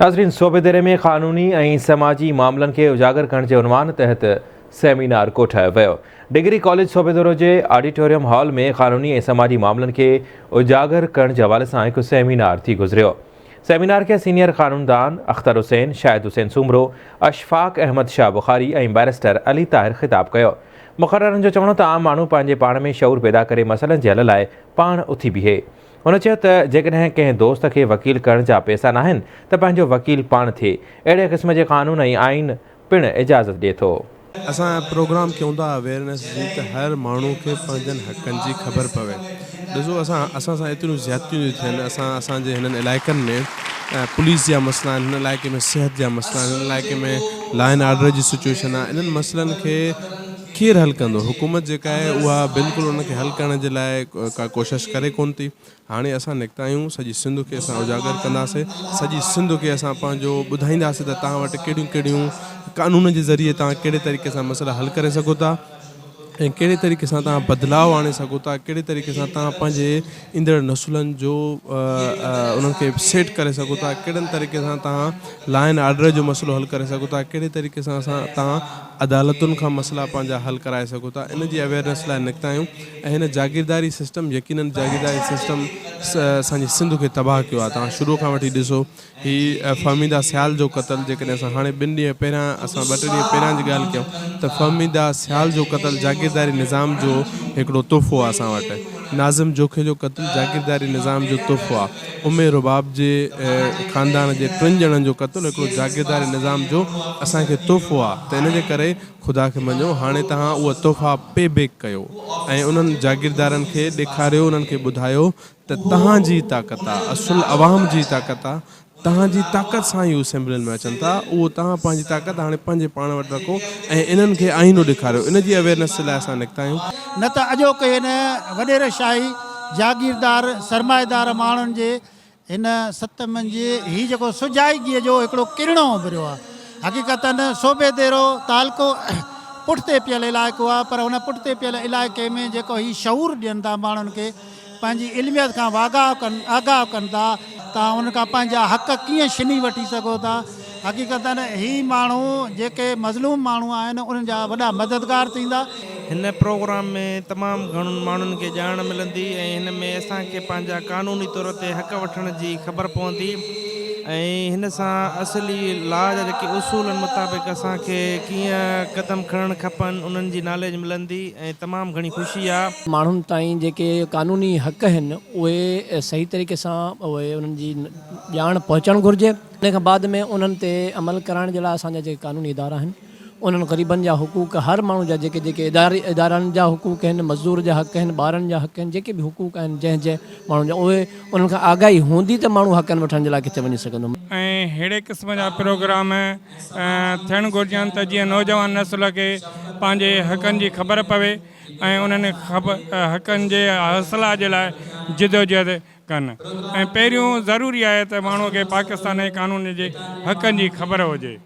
ناظرين صوبيديري ۾ قانوني ۽ سماجي معاملن کي اجاگر ڪرڻ جي عنوان تحت سيمينار ڪوٺايو ويو. ڊگري ڪاليج صوبيديرو جي آڊيٽوريم هال ۾ قانوني ۽ سماجي معاملن کي اجاگر ڪرڻ جي حوالي سان هڪ سيمينار ٿي گذريو. سيمينار کي سينيئر قانوندان اختر حسين، شاهد حسين سومرو، اشفاق احمد شاهه بخاري ۽ بئريسٽر علي طاهر خطاب ڪيو. مقررن جو چوڻ هو ته عام ماڻهو پنهنجي پاڻ ۾ شعور پيدا ڪري مسئلن جي حل لاء پاڻ اٿي بيهي. هن چيو ته جيڪڏهن ڪنهن دوست کي وڪيل ڪرڻ جا پئسا ناهن ته پنهنجو وڪيل پاڻ ٿئي، اهڙي قسم جي قانون ۽ آئين پڻ اجازت ڏئي ٿو. اسان پروگرام ڪيون ٿا اويئرنيس جي ته هر ماڻهو کي پنهنجن حقن جي خبر پوي. ڏسو اسان اسان سان ايتريون زيادتيون ٿيون ٿين اسان اسان جي هنن علائقن ۾ پوليس جا مسئلا آهن هن علائقي ۾ صحت جا مسئلا آهن هن علائقي ۾ لا اينڊ آرڊر جي سچوئيشن آهي انهن مسئلن کي ڪير حل ڪندو؟ حڪومت جيڪا آهي اها بلڪل ان کي حل ڪرڻ جي لاء ڪا ڪوشش ڪري ڪونه ٿي. هاڻي اسان نڪتا آهيون سڄي سنڌ کي اسان اجاگر ڪنداسين، سڄي سنڌ کي اسان پنهنجو ٻڌائينداسين ته توهان وٽ ڪهڙيون ڪهڙيون قانون جي ذريعي توهان ڪهڙي طريقي سان مسئلا حل ڪري سگهو ٿا ۽ ڪهڙي طريقي سان توهان بدلاء آڻي سگهو ٿا، ڪهڙي طريقي سان توهان پنهنجي ايندڙ نسلن جو انهن کي سيٽ ڪري سگهو ٿا، ڪهڙن طريقي سان توهان لا اينڊ آرڊر جو مسئلو حل ڪري سگهو ٿا، ڪهڙي طريقي سان توهان عدالتن کان مسئلا پنهنجا حل ڪرائي سگهو ٿا ان جي اويئرنيس لاء نڪتا آهيون ۽ هن جاگيرداري سسٽم يقينن جاگيرداري سسٽم اسان جي سنڌ کي تباهه ڪيو آهي توهان شروع کان وٺي ڏسو هي فهميده سيال جو قتل جيڪڏهن اسان هاڻي ٻن ڏينهن پهريان اسان ٻه ٽي ڏينهن پهريان جي ڳالهه ڪيون ته فهميده سيال جو قتل جاگيرداري نظام جو هڪڙو تحفو آهي اسان وٽ ناظم جوکي جو قتل جاگيرداري نظام جو تحفو آ. ام رباب جي خاندان جي ٽن ڄڻن جو قتل هڪڙو جاگيرداري نظام جو اسان کي تحفو آ ته ان جي ڪري خدا کي مڃو هاڻي توهان اهي تحفا پي بيڪ ڪيو ۽ انهن جاگيردارن کي ڏيکاريو انهن کي ٻڌايو ته توهان جي طاقت آ اصل عوام جي طاقت آ توهان جي طاقت سان ئي هو اسيمبلين ۾ اچن ٿا، اهو توهان پنهنجي طاقت هاڻي پنهنجي پاڻ وٽ رکو ۽ انهن کي آئينو ڏيکاريو، ان جي اويئرنيس جي لاء اسان نڪتا آهيون. نه ته اڄوڪي هن وڏيره شاهي جاگيردار سرمائيدار ماڻهن جي هن ست منجهه هي جيڪو سجائگيء جو هڪڙو ڪرڻو اڀريو آهي. حقيقتاً صوبيديرو تعلقو پٺتي پيل علائقو آهي پر هن پٺتي پيل علائقي ۾ جيڪو هي شعور ڏين ٿا ماڻهن کي پنهنجي علميت کان واگاهه ڪن آگاهه ڪن ٿا توهان انهن کان پنهنجا حق ڪيئن ڇني وٺي سگهو ٿا حقيقتاً هي ماڻهو جيڪي مظلوم ماڻهو آهن انهن جا وڏا مددگار ٿيندا. هن پروگرام ۾ تمام گهڻن ماڻهن کي ڄاڻ ملندي ۽ هن ۾ اسان کي پنهنجا قانوني طور تي حق وٺڻ جي خبر پوندي ۽ هن سان اصلي لا جا جيڪي اصولن مطابق اسان کي ڪيئن قدم کڻڻ کپن انهن جي ناليج ملندي ۽ تمام گهڻي خوشي آ. ماڻهن تائين جيڪي قانوني حق آهن اهي صحيح طريقي سان اهي انهن جي ڄاڻ پهچڻ گهرجي ان کان بعد ۾ انهن تي عمل ڪرائڻ جي لاء اسان جا جيڪي قانوني ادارا آهن انهن غريبن جا حقوق هر ماڻهو جا جيڪي جيڪي اداري ادارن جا حقوق آهن مزدور جا حق آهن ٻارن جا حق آهن جيڪي به حقوق آهن جنهن جنهن ماڻهو جا اهي انهن کان آگاهي هوندي ته ماڻهو حقن وٺڻ جي لاء ڪٿي وڃي سگهندو. ۽ ههڙي قسم جا پروگرام ٿيڻ گهرجن ته جيئن نوجوان نسل کي پنهنجي حقن جي خبر پوي ۽ انهن حقن جي حاصلات جي لاء جدوجهد ڪن ۽ پهريون ضروري آهي ته ماڻهو کي پاڪستان جي قانون جي حقن جي خبر هجي.